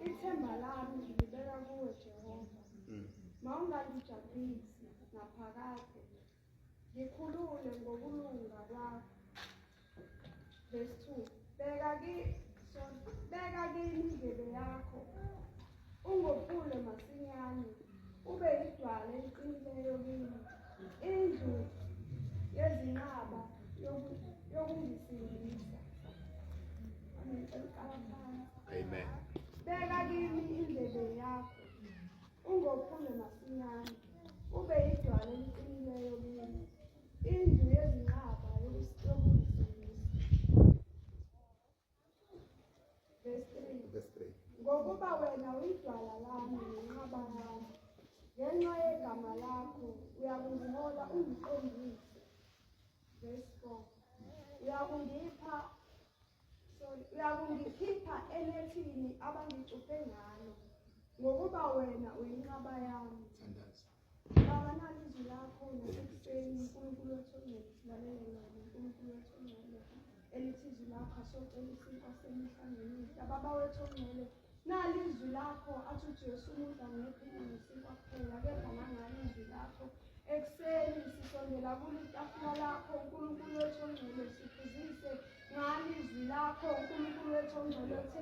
Ithemba lami ngilibeka kuwe Jehova. Mawungangijabhisi naphakade. Ngikhulule ngokulunga kwakho. Verse 2. Beka ki sorry, beka kimi indlebe yakho. Ungophule masinyane. Ube yidwala eliqinileyo kimi. Indlu yezinqaba yokungisindisa. Amen. Qala phansi. Amen. Beka kimi indlebe yakho. Ungophule masinyane. Ube yidwala eliqinileyo kimi. Indlu yezinqaba yokungisindisa. Verse 3. Verse 3. Ngokuba wena uyidwala lami nenqaba yami. Ngenxa yegama lakho uyakungihola ungiqondise. Verse 4. Uyakungipha sorry, uyakungikhipha enethini abangicuphe ngalo. Ngokuba wena uyinqaba yami. Thandaza. Baba nali izwi lakho nasekuseni uNkulunkulu wethu ongcwele silalele lona uNkulunkulu wethu ongcwele elithi izwi lakho asocela isinkwa semihla ngemihla baba wethu ongcwele nali izwi lakho athi uJesu umuntu angephila ngesinkwa kuphela kepha nangalo izwi lakho ekuseni sisondela kulo itafula lakho uNkulunkulu wethu ongcwele siphuzise ngalo izwi lakho uNkulunkulu wethu ongcwele othe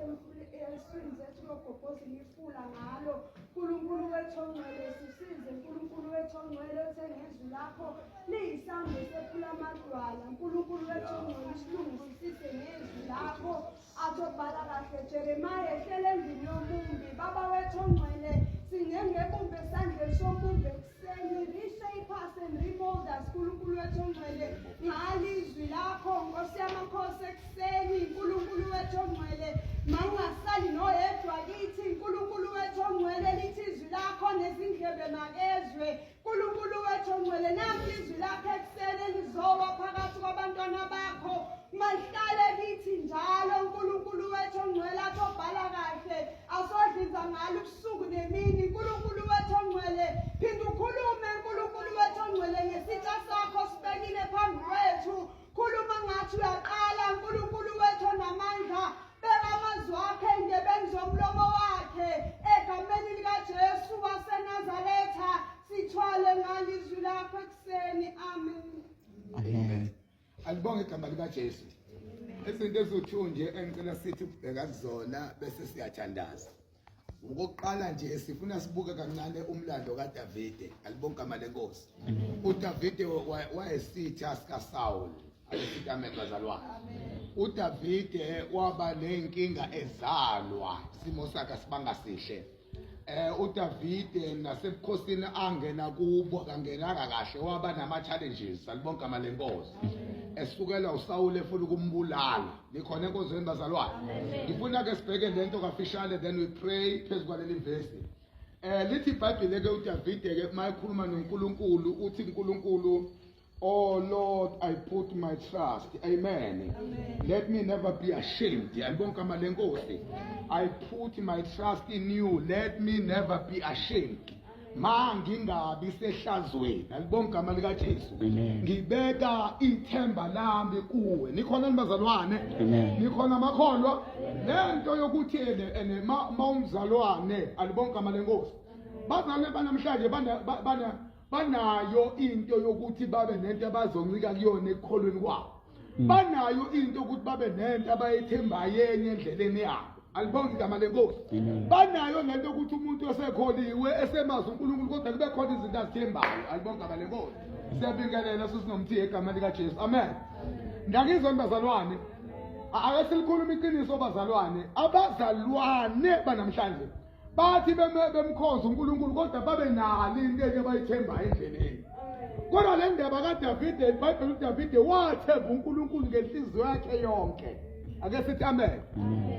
eswini zethu logobhozi imifula ngalo uNkulunkulu wethu ongcwele sisize uNkulunkulu wethu ongcwele othe ngezwi lakho liyisambe sephula amadwala uNkulunkulu wethu ongcwele silungisisise ngezwi lakho athobhala kahle Jeremiah ehlela endlini yomumbi baba wethu ongcwele sinjengebumba esandleni sombumbi ekuseni reshape us and remold us uNkulunkulu wethu ongcwele ngalizwi lakho Nkosi yamakhosi ekuseni uNkulunkulu wethu ongcwele mangingasali noyedwa kithi uNkulunkulu wethu ongcwele lithi izwi lakho nezindlebe makezwe uNkulunkulu wethu ongcwele nanti izwi lakho ekuseni elizowa phakathi kwabantwana bakho malihlale kithi njalo uNkulunkulu wethu ongcwele athobhala kahle asodlinza ngalo ubusuku nemini uNkulunkulu wethu ongcwele phinda ukhulume uNkulunkulu wethu ongcwele ngesitsha sakho sibekile phambi kwethu khuluma ngathi uyaqala uNkulunkulu wethu onamandla beka amazwi akhe ey'ndebeni zomlomo wakhe egameni likaJesu waseNazaretha sithwale ngalizwi lakho ekuseni amen. Amen. Alibonge igama likaJesu. Izinto eziwu-2 nje engicela sithi ukubheka kuzona bese siyathandaza. Okokuqala nje sifuna sibuke kancane umlando kaDavide, alibonge igama lenkosi. UDavide wayesitha sikaSaul, ake sithi amen bazalwane. UDavide waba nenkinga ezalwa, isimo sakhe asibanga sihle. UDavide nasebukhosini angena kubo akangenanga kahle waba nama challenges alibonke igama lenkosi. Esukela uSaul efuna ukumbulala. Nikhona enkonzweni bazalwane. Ngifuna ke sibheke lento kafishane then we pray phezu kwaleli verse. Lithi iBhayibheli ke uDavide ke mayekhuluma noNkulunkulu uthi uNkulunkulu Oh Lord, I put my trust. Amen. Amen. Let me never be ashamed. Alibonke igama lenkosi. I put my trust in you. Let me never be ashamed. Ma ngingabi sehlazweni. Alibonke igama likaJesu. Ngibeka ithemba lami kuwe. Nikhona nibazalwane? Nikhona makholwa? Lento yokuthi ene ene ma umzalwane alibonke igama lenkosi. Bazalwane banamhlanje bana bana banayo into yokuthi babe nento abazoncika kuyona ekukholweni kwabo. Banayo into ukuthi babe nento abayithembayo enye endleleni yabo. Alibonge igama lenkosi. Banayo lento ukuthi umuntu osekholiwe esemazi uNkulunkulu kodwa kube khona izinto azithembayo. Alibonge igama lenkosi. Siyabingelela sisinomthi egameni likaJesu. Amen. Ngakizwa bazalwane. Ake silikhuluma iqiniso bazalwane. Abazalwane banamhlanje bathi bemkhonza uNkulunkulu kodwa babe nalo into enye abayithembayo endleleni. Kodwa le ndaba kaDavide, iBhayibheli uDavide wathemba uNkulunkulu ngenhliziyo yakhe yonke. Ake sithi amen.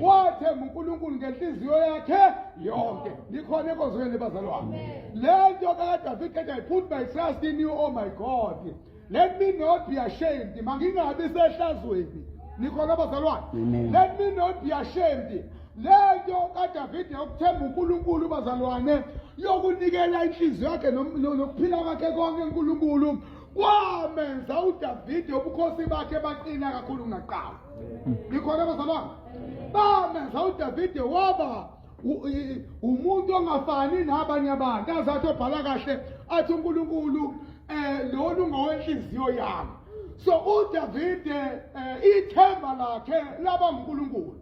Wathemba uNkulunkulu ngenhliziyo yakhe yonke. Nikhona enkonzweni bazalwane. Le nto kaDavide ethi I put my trust in you, oh my God. Let me not be ashamed. Mangingabi sehlazweni. Nikhona bazalwane. Let me not be ashamed. Lento kaDavide yokuthemba uNkulunkulu bazalwane yokunikela inhliziyo yakhe nokuphila kwakhe konke uNkulunkulu kwamenza uDavide ubukhosi bakhe baqina kakhulu kunaqala. Nikhona bazalwane. Bamenza uDavide waba umuntu ongafani nabanye abantu. Azathi obhala kahle athi uNkulunkulu lolu ngowenhliziyo yami. So uDavide ithemba lakhe laba uNkulunkulu.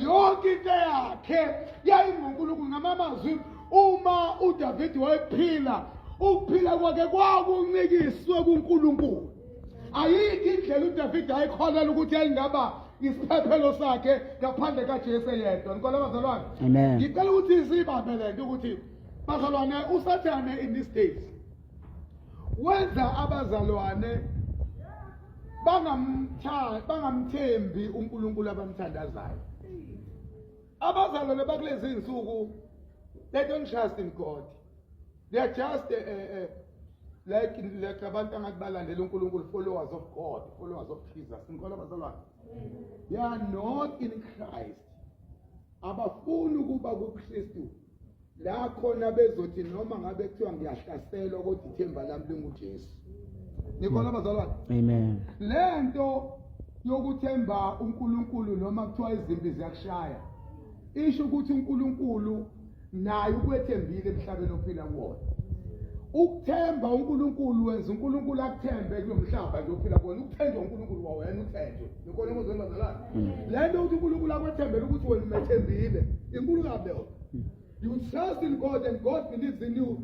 Yonke into yakhe yayinguNkulunkulu. Ngamamazwi, uma uDavide wayephila, ukuphila kwakhe kwakuncikiswe kuNkulunkulu. Ayikho indlela uDavide ayikholela ukuthi yayingaba isiphephelo sakhe ngaphandle kaJesu eyedwa. Nikhona bazalwane? Amen. Ngicela ukuthi siyibambe le nto ukuthi bazalwane, uSathane in these days wenza abazalwane bangamthembi uNkulunkulu abamthandazayo. Abazalwane bakulezi insuku, they don't trust in God. They are just like abantu angathi balandela uNkulunkulu, followers of God, followers of Jesus. Nikhona bazalwane? They are not in Christ. Abafuni ukuba kuKristu la khona bezothi noma ngabe kuthiwa ngiyahlaselwa kodwa ithemba lami linguJesu. Nikhona bazalwane? Amen. Lento yokuthemba uNkulunkulu noma kuthiwa izimpi ziyakushaya isho ukuthi uNkulunkulu naye ukwethembile emhlabeni ophila kuwona. Ukuthemba uNkulunkulu wenza uNkulunkulu akuthembe kulo mhlaba nje ophila kuwona. Ukuthenjwa uNkulunkulu wawena uthenjwe. Nikhona emuzweni bazalwane? Le nto ukuthi uNkulunkulu akwethembele ukuthi wena umethembile, inkulu kabi leyo. You trust in God and God believes in you.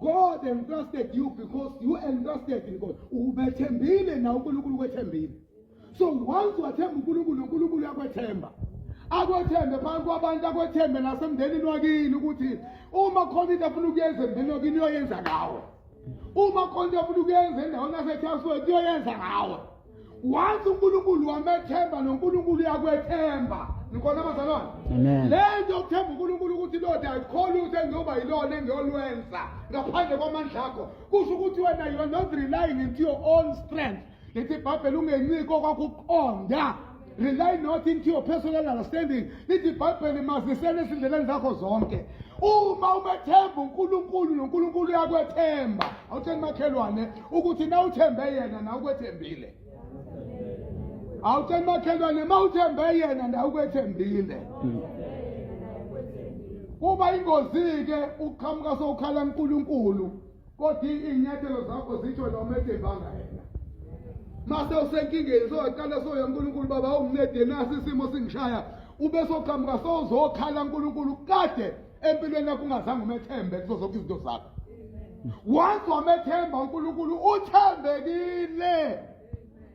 God entrusted you because you entrusted in God. Ubethembile na uNkulunkulu ukwethembile. So once wathemba uNkulunkulu, uNkulunkulu uyakwethemba. Akwethembe phansi kwabantu, akwethembe nasemndenini wakini ukuthi uma khona into afuna ukuyenza emndenini wakini uyoyenza ngawe. Uma khona into afuna ukuyenza endaweni yaseChatsworth uyoyenza ngawe. Once uNkulunkulu wamethemba noNkulunkulu uyakwethemba. Nikhona bazalwane? Amen. Le nto yokuthemba uNkulunkulu ukuthi Lord ayikholwa ukuthi engiyoba yilona engiyolwenza ngaphandle kwamandla akho, kusho ukuthi wena you are not relying into your own strength. Lithi iBhayibheli ungenciki okwakuqonda. Rely not into your personal understanding. Lithi iBhayibheli mazisele ezindleleni zakho zonke. Uma umethemba uNkulunkulu noNkulunkulu uyakwethemba. Awutsheni makhelwane ukuthi na uthembe yena na ukwethembile. Awutsheni makhelwane ma uthembe yena na ukwethembile. Kuba ingozi-ke uqhamuka sowukhala uNkulunkulu kodwa iy'nyathelo zakho zitsho noma ethembanga yena. Mase usenkingeni soyaqala soya uNkulunkulu, baba ungincede nasi isimo singishaya, ube soqhamuka sowuzokhala uNkulunkulu kade empilweni yakho ungazange umethembe kuzo zonke izinto zakho. Once wamethemba uNkulunkulu, uthembekile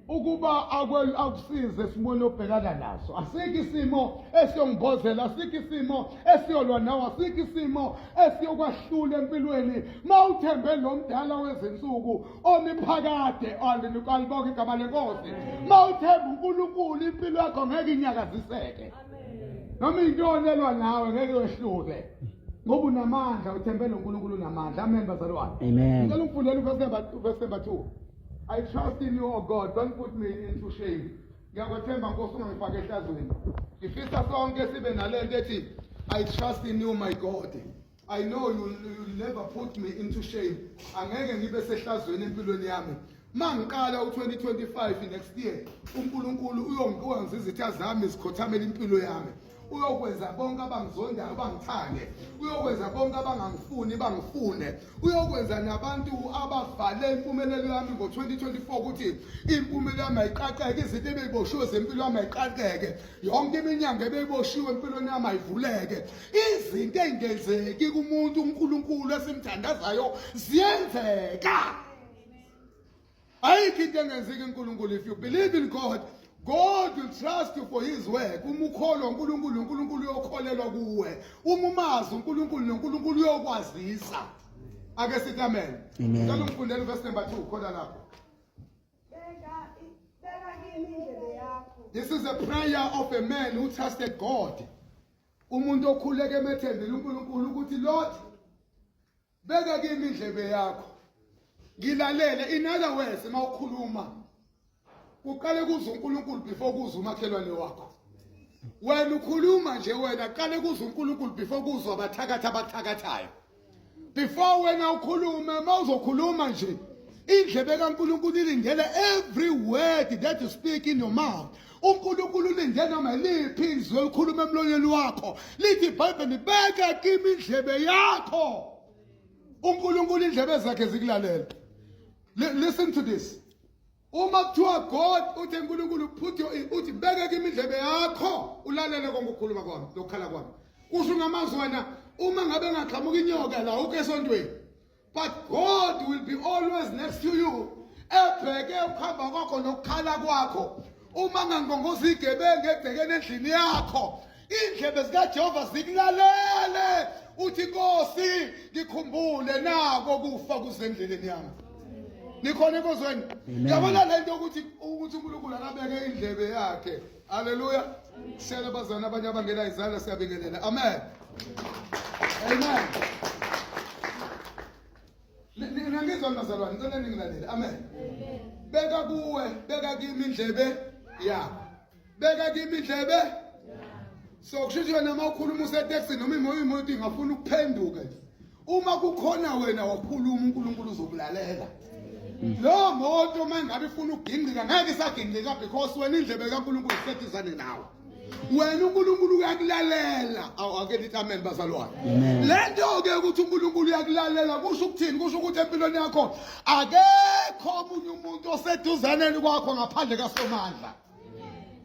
ukuba akusize esimweni obhekana naso. Asikho isimo esiyongibozela, asikho isimo esiyolwa nawe, asikho isimo esiyokwahlula empilweni ma uthembe lo mdala wezinsuku omiphakade. Alibonke igama lenkosi. Ma uthemba uNkulunkulu impilo yakho ngeke inyakaziseke, noma intoni elwa nawe ngeke wehlule, ngoba unamandla, uthembe lo nkulunkulu unamandla. Amen bazalwane. Amen. Ngicela ungifundele uverse number 2. I trust in you, oh God, don't put me into shame. Ngiyakwethemba Nkosi, ungangifaki ehlazweni. Ngifisa sonke sibe nalento ethi I trust in you, my God. I know you never put me into shame. Angeke ngibe sehlazweni empilweni yami. Mangiqala u2025 next year, uNkulunkulu uyongikwenza izitha zami zikhothamela impilo yami. Uyokwenza bonke abangizondayo bangithande. Uyokwenza bonke abangangifuni bangifune. Uyokwenza nabantu abavale impumelelo yami ngo-2024 ukuthi impumelelo yami ayiqaqeke, izinto ebeyiboshiwe zempilo yami ayiqaqeke, yonke iminyango ebeyiboshiwe empilweni yami ayivuleke. Izinto ey'ngenzeki kumuntu uNkulunkulu esimthandazayo ziyenzeka. Ayikho into engenzeki uNkulunkulu. If you believe in God, God will trust you for his work. Uma ukholwa uNkulunkulu, uNkulunkulu uyokholelwa kuwe. Uma umazi uNkulunkulu, noNkulunkulu uyokwazisa. Ake sithi amen. Amen. Ngicela ungifundele verse number 2 khona lapho. Beka kimi indlebe yakho. This is a prayer of a man who trusted God. Umuntu okhuleke emethembile uNkulunkulu ukuthi Lord, beka kimi indlebe yakho, ngilalele. In other words, uma ukhuluma uqale kuze uNkulunkulu before kuze umakhelwane wakho. Wena ukhuluma nje, wena qale kuze uNkulunkulu before kuzwa abathakathi abathakathayo. Before wena ukhulume, uma uzokhuluma nje, indlebe kaNkulunkulu ilindele every word that you speak in your mouth. uNkulunkulu ulinde noma iliphi izwi elikhuluma emlonyeni wakho. Lithi iBhayibheli, beka kimi indlebe yakho. uNkulunkulu indlebe zakhe zikulalela. Listen to this. Uma kuthiwa God uthi uNkulunkulu put your uthi beka kimi indlebe yakho ulalele konke ukukhuluma kwami nokukhala kwami. Kusho ngamazwi wena uma ngabe ngaqhamuka inyoka la uke esontweni. But God will be always next to you. Ebheke ukuhamba kwakho nokukhala kwakho. Uma ngangongoza igebengu ebhekene endlini yakho, indlebe zikaJehova zikulalele uthi Nkosi ngikhumbule nako kufa kusendleleni yami. Nikhona enkozweni? Yabona lento ukuthi uNkulunkulu akabeke indlebe yakhe. Haleluya. Siyala abazana abanye abangena izandla siyabingelela. Amen. Amen. Nangizwa bazalwane, ngicela ningilalele. Amen. Beka kuwe, beka kimi indlebe yakho. Beka kimi indlebe. So kusho ukuthi wena uma ukhuluma useteksi noma imoto ingafuna ukuphenduka nje. Uma kukhona wena wakhuluma uNkulunkulu uzokulalela. Lo moto uma ngabe ifuna ukugingqika ngeke isagingqika because wena indlebe kaNkulunkulu iseduzane nawe. Wena uNkulunkulu uyakulalela. Awu ake nithi amen bazalwane. Le nto ke ukuthi uNkulunkulu uyakulalela kusho ukuthini? Kusho ukuthi empilweni yakho akekho omunye umuntu oseduzaneni kwakho ngaphandle kaSomandla.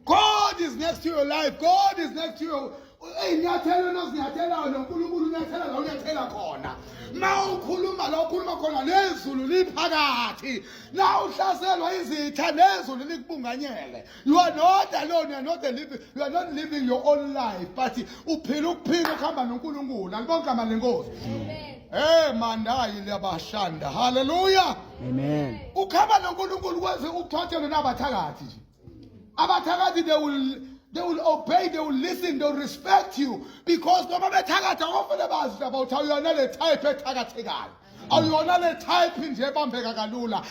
God is next to your life. God is next to you. Ey'nyathelo nozinyathelayo noNkulunkulu unyathela la unyathela khona. Ma ukhuluma la ukhuluma khona nezulu liphakathi. La uhlaselwa izitha nezulu likubunganyele. You are not alone, you are not living, you are not living your own life, but uphila ukuphila ukuhamba noNkulunkulu. Alibonke igama lenkosi. Amen. Hey mandayi liyabashanda. Hallelujah. Amen. Ukuhamba noNkulunkulu kwenze ukuthotshelwe nabathakathi nje. Abathakathi they will obey, they will listen, they will respect you because noma bethakatha akufele bazi about awuyona le type ethakathekayo. Awuyona le type nje ebambeka kalula.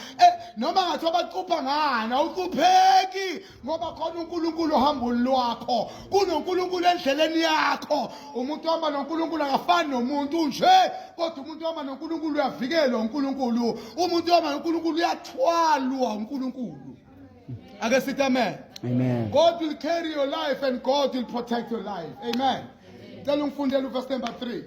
Noma ngathiwa bacupha ngani awucupheki ngoba khona uNkulunkulu ohambweni lwakho. KunoNkulunkulu endleleni yakho. Umuntu ohamba noNkulunkulu akafani nomuntu nje, kodwa umuntu ohamba noNkulunkulu uyavikelwa uNkulunkulu. Umuntu ohamba noNkulunkulu uyathwalwa uNkulunkulu. Ake sithi amen. Amen. God will carry your life and God will protect your life. Amen. Cela ungifundele uverse number 3.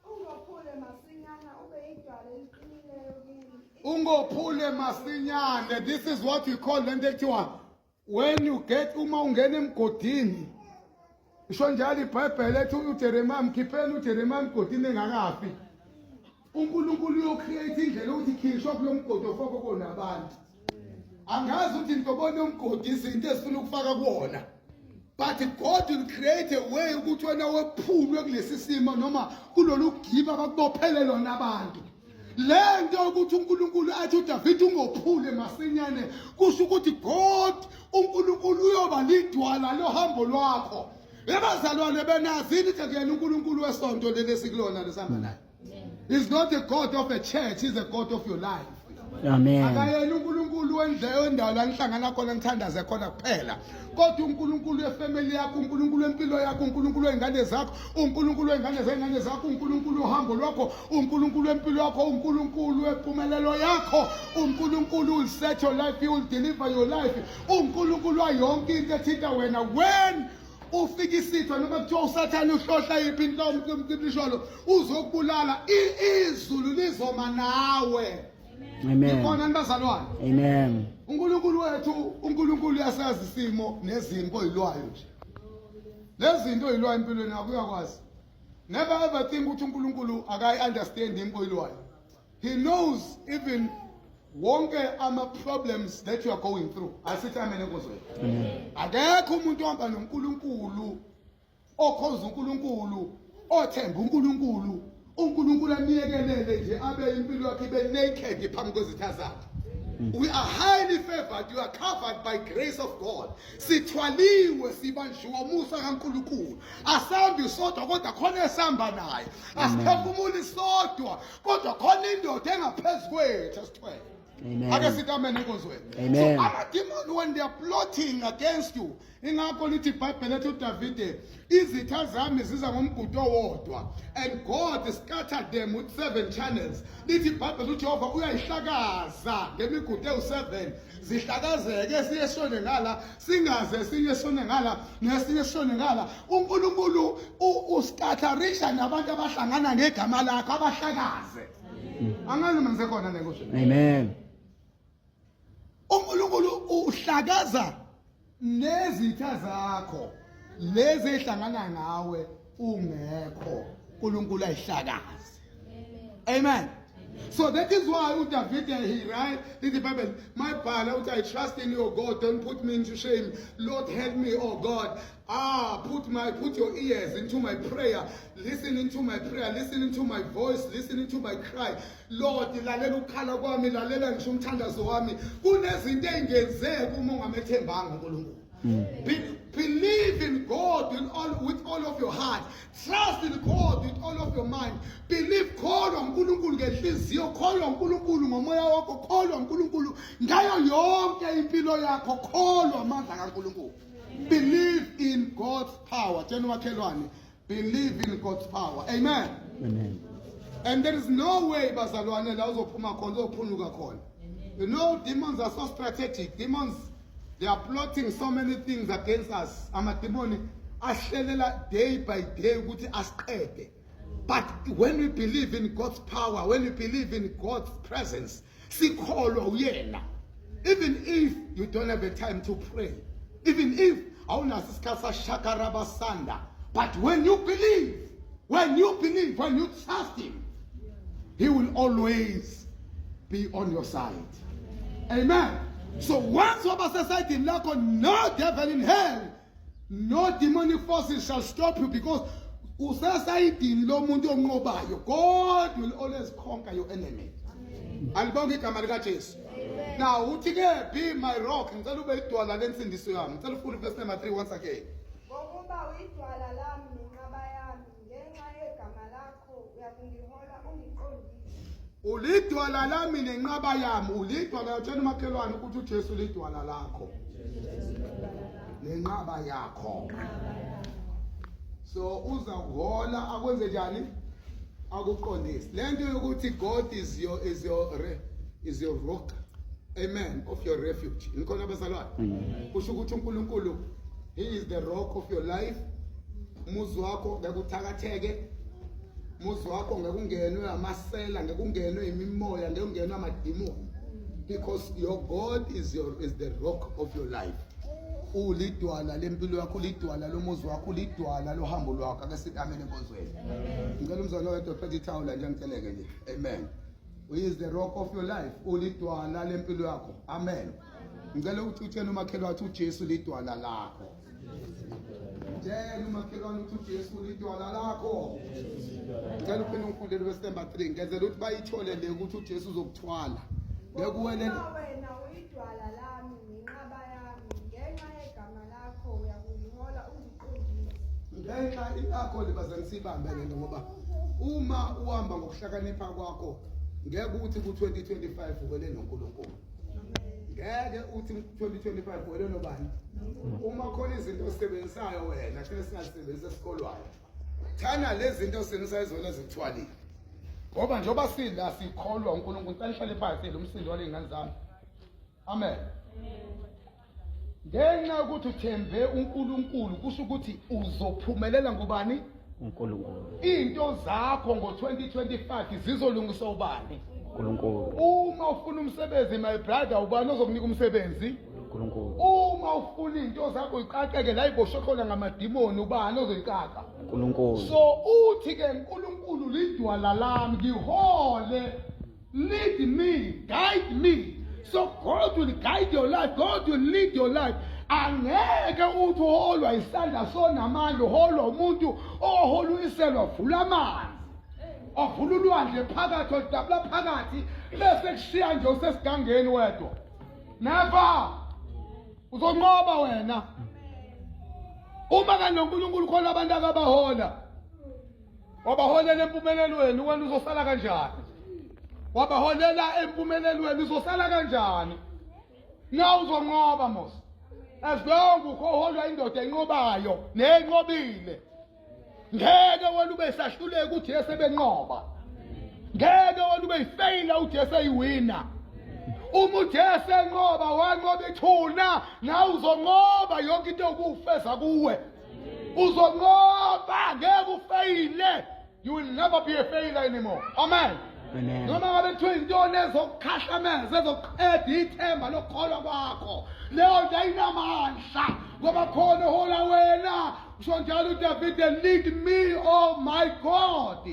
Ungophule masinyane ube yidwala eliqinileyo kimi. Ungophule masinyane. This is what we call lento ekuthiwa when you get uma ungena emgodini. Isho njalo iBhayibheli ethi uJeremiah mkhipheni uJeremiah emgodini engakafi. uNkulunkulu uyocreate indlela yokuthi khishwa kulo mgodi ofakwe kona abantu. Angazi ukuthi nhloboni yomgodi izinto ezifuna ukufaka kuwona. But God will create a way ukuthi wena wephulwe kulesi simo noma kulolu giba abakubophele lona abantu. Le nto ukuthi uNkulunkulu athi uDavid ungophule masinyane kusho ukuthi God uNkulunkulu uyoba lidwala lohambo lwakho. Ebazalwane benazini ukuthi kuyena uNkulunkulu wesonto leli esikulona lesihamba naye. He's not a God of a church, he's a God of your life. Amen. Akayena uNkulunkulu wendawo la nihlangana khona nithandaze khona kuphela. Kodwa uNkulunkulu wefamily yakho, uNkulunkulu wempilo yakho, uNkulunkulu wengane zakho, uNkulunkulu wengane zengane zakho, uNkulunkulu wohambo lwakho, uNkulunkulu wempilo yakho, uNkulunkulu wempumelelo yakho, uNkulunkulu will set your life, he will deliver your life. uNkulunkulu wayonke into ethinta wena when ufika isitha noma kuthiwa usathane uhlohla yiphi inhlobo umcibisholo uzokubulala izulu lizoma nawe. Amen. Ikhona nibazalwane. Amen. uNkulunkulu wethu uNkulunkulu uyasazi isimo nezimpo oyilwayo nje. Lezi zinto oyilwayo empilweni yakho uyakwazi. Never ever think ukuthi uNkulunkulu akayi understand impo oyilwayo. He knows even wonke ama problems that you are going through. Asithi amen enkozweni. Akekho umuntu ohamba noNkulunkulu okhonza uNkulunkulu othemba uNkulunkulu uNkulunkulu amiyekelele nje abe impilo yakhe ibe naked phambi kwezitha zakhe. We are highly favored. You are covered by grace of God. Sithwaliwe sibanjiwe umusa kaNkulunkulu. Asambi sodwa kodwa khona esihamba naye. Asiphefumuli sodwa kodwa khona indoda engaphezu kwethu esithwele. Amen. Ake sithi amen enkonzweni. Amen. So amademon when they are plotting against you, ingakho lithi iBhayibheli lethi uDavide izitha zami ziza ngomgudu owodwa and God scattered them with seven channels. Lithi iBhayibheli uJehova uyayihlakaza ngemigudu ewu7 zihlakazeke esiye sishone ngala singaze esinye sishone ngala nesinye sishone ngala. uNkulunkulu uscatterisha nabantu abahlangana ngegama lakho abahlakaze. Angazi noma ngisekhona lenkosi. Amen. uNkulunkulu uhlakaza nezitha zakho lezi ehlangana ngawe ungekho uNkulunkulu ayihlakaze. Amen. So that is why uDavid he write in the Bible, my father, I trust in you, God, don't put me into shame. Lord, help me, oh God. Ah, put my put your ears into my prayer. Listen into my prayer, listen into my voice, listen into my cry. Lord, lalela ukukhala kwami, lalela ngisho umthandazo wami. Kunezinto engenzeka uma ungamethembanga uNkulunkulu. Believe in God with all, with all of your heart. Trust in God with all of your mind. Believe kholwa uNkulunkulu ngenhliziyo, kholwa uNkulunkulu ngomoya wakho, kholwa uNkulunkulu ngayo yonke impilo yakho, kholwa amandla kaNkulunkulu. Believe in God's power. Tshela umakhelwane, believe in God's power. Amen. Amen. And there is no way bazalwane la uzophuma khona uzophunyuka khona. You know demons are so strategic. Demons they are plotting so many things against us. Amademoni ahlelela day by day ukuthi asiqede. But when we believe in God's power, when we believe in God's presence, sikholwa uyena. Even if you don't have a time to pray, even if awunaso isikhathi sashakarabasanda, but when you believe, when you believe, when you trust him, he will always be on your side. Amen. So once waba sesayidini lakho, no devil in hell, no demonic forces shall stop you because usesayidini lomuntu onqobayo. God will always conquer your enemy. Alibonge igama likaJesu. Now uthi ke be my rock, ngicela ube idwala lensindiso yami. Ngicela ufunde verse number 3 once again. Ngokuba uyidwala lami nenqaba yami, ngenxa yegama lakho uyakungihola ungiqondise. Ulidwala lami nenqaba yami, ulidwala tshela umakhelwane ukuthi uJesu ulidwala lakho. Nenqaba yakho. So uza kuhola akwenze njani? Akuqondise. Lento yokuthi God is your is your is your rock. Amen of your refuge. Nikhona bazalwane? Kusho ukuthi uNkulunkulu he is the rock of your life. Umuzi wakho ngeke uthakatheke. Umuzi wakho ngeke ungenwe amasela, ngeke ungenwe imimoya, ngeke ungenwe amadimoni. Because your God is your is the rock of your life. Ulidwala lempilo yakho, ulidwala lomuzi wakho, ulidwala lohambo lwakho. Ake sithi amen enkonzweni. Ngicela umzalwane oyedwa ophethe ithawula nje angitsheleke nje. Amen. He is the rock of your life. Ulidwala lempilo yakho. Amen. Ngicela ukuthi utshele umakhelwane ukuthi uJesu lidwala lakho. Tshela umakhelwane ukuthi uJesu lidwala lakho. Ngicela uphinde ungifundele verse number 3. Ngenzela ukuthi bayithole le ukuthi uJesu uzokuthwala. Ngeke uwelele Ngokuba wena uyidwala lami nenqaba yami, ngenxa yegama lakho uyakungihola ungiqondise. ngenxa yakho libazane sibambe lento ngoba uma uhamba ngokuhlakanipha kwakho ngeke uthi ku-2025 uwele noNkulunkulu. Ngeke uthi ku-2025 uwele nobani. Uma khona izinto ozisebenzisayo wena thina singazisebenzisi esikolwayo. Thana lezi zinto ozisebenzisayo izona zikuthwalile. Ngoba njengoba sila sikholwa uNkulunkulu, ngicela nihlale phansi lo msindo waley'ngane zami. Amen. Ngenxa yokuthi uthembe uNkulunkulu kusho ukuthi uzophumelela ngobani? uNkulunkulu. Into zakho ngo-2025 zizolungiswa ubani? uNkulunkulu. Uma ufuna umsebenzi my brother, ubani ozokunika umsebenzi? uNkulunkulu. Uma ufuna into zakho iqaqeke la iboshwe khona ngamadimoni, ubani ozoyiqaqa? uNkulunkulu. So uthi ke uNkulunkulu lidwala lami, ngihole, lead me, guide me. So God will guide your life, God will lead your life. Angeke uthi uholwa isandla sonamandla, uholwa umuntu ohola uyiselwa vula amanzi, ovula ulwandle phakathi, oludabula phakathi, bese kushiya nje usesigangeni wedwa. Never. Uzonqoba wena. Uma kanoNkulunkulu khona abantu akabahola, wabaholela empumelelweni, wena uzosala kanjani? Wabaholela empumelelweni uzosala kanjani? Na uzonqoba mos. As long ukhoholwa indoda enqobayo nenqobile. Ngeke wena ube sahluleka uJesu ebenqoba. Ngeke wena ube yifeyila uJesu eyiwina. Uma uJesu enqoba wanqoba ithuna nawe uzonqoba yonke into okufeza kuwe. Uzonqoba ngeke ufeyile. You will never be a failure anymore. Amen. Amen. Noma ngabe kuthiwa intoni ezokukhahlameza ezokuqeda ithemba lokukholwa kwakho leyo nto ayinamandla ngoba khona ohola wena usho njalo uDavide lead me oh my God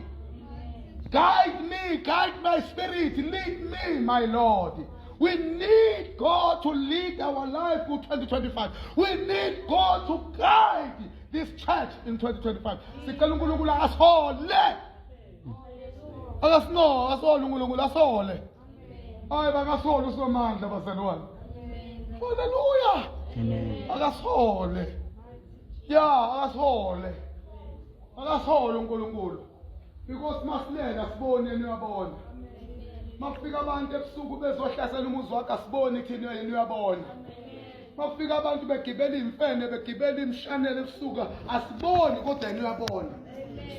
guide me guide my spirit lead me my Lord We need God to lead our life for 2025. We need God to guide this church in 2025. Sicela uNkulunkulu asihole. Akasino, asihole uNkulunkulu asihole. Hayi bakasihole usomandla bazalwane. Hallelujah. Amen. Akasihole. Ya, akasihole. Akasihole uNkulunkulu. Because masilela sibone niyabona. Makufika abantu ebusuku bezohlasela umuzi wakho asiboni thina yena uyabona. Makufika abantu begibela imfene begibela imshanelo ebusuku asiboni kodwa yena uyabona.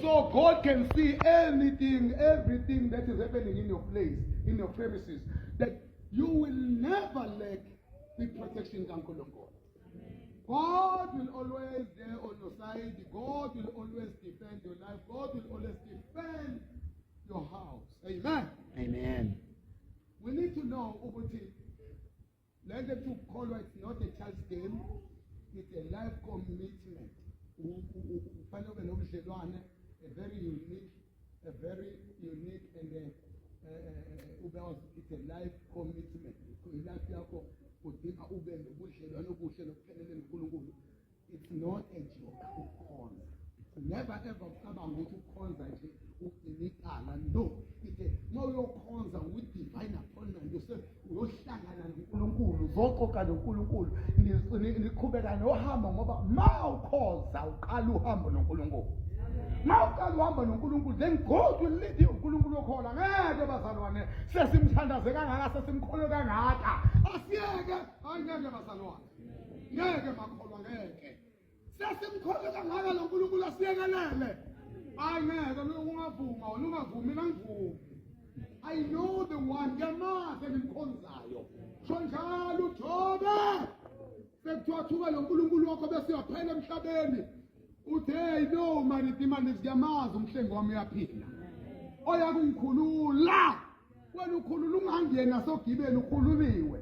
So God can see anything, everything that is happening in your place, in your premises, that you will never lack the protection kaNkulunkulu. God will always there on your side. God will always defend your life. God will always defend your house. Amen. Amen. We need to know ukuthi le nto ethi ukukholwa it's not a child's game. It's a life commitment. Ufanele ube nobudlelwane a very unique a very unique and a, ube it's a life commitment. Life yakho udinga ube nobudlelwane obuhle nobuphelele noNkulunkulu. It's not a joke ukukhonza. Never ever ucabanga ukuthi ukukhonza nje ugcina icala. No, it's a uma uyokhonza with divine appointment uyohlangana noNkulunkulu, uzoxoxa noNkulunkulu, niqhubeka nohambo ngoba ma ukhonza uqala uhambo noNkulunkulu. Ma uqala uhambo noNkulunkulu then God will lead you. uNkulunkulu okhola ngeke bazalwane sesimthandaze kangaka sesimkholwe kangaka asiyeke hayi ngeke bazalwane ngeke makholwa ngeke sesimkholwe kangaka lo nkulunkulu asiyekelele hayi ngeke ungavuma wena ungavumi mina ngivumi I know the one ngiyamazi engimkhonzayo sho njalo uJobe sekuthiwa thuka lo nkulunkulu wakho bese uyaphela emhlabeni uthi hey no my redeemer lives ngiyamazi umhlengi wami uyaphila oyakungikhulula wena ukhulula ungangeni nasogibeni ukhululiwe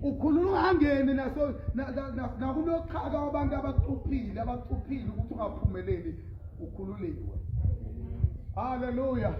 ukhulula ungangeni naso nakunoxhaka wabantu abacuphile abacuphile ukuthi ungaphumeleli ukhululiwe haleluya.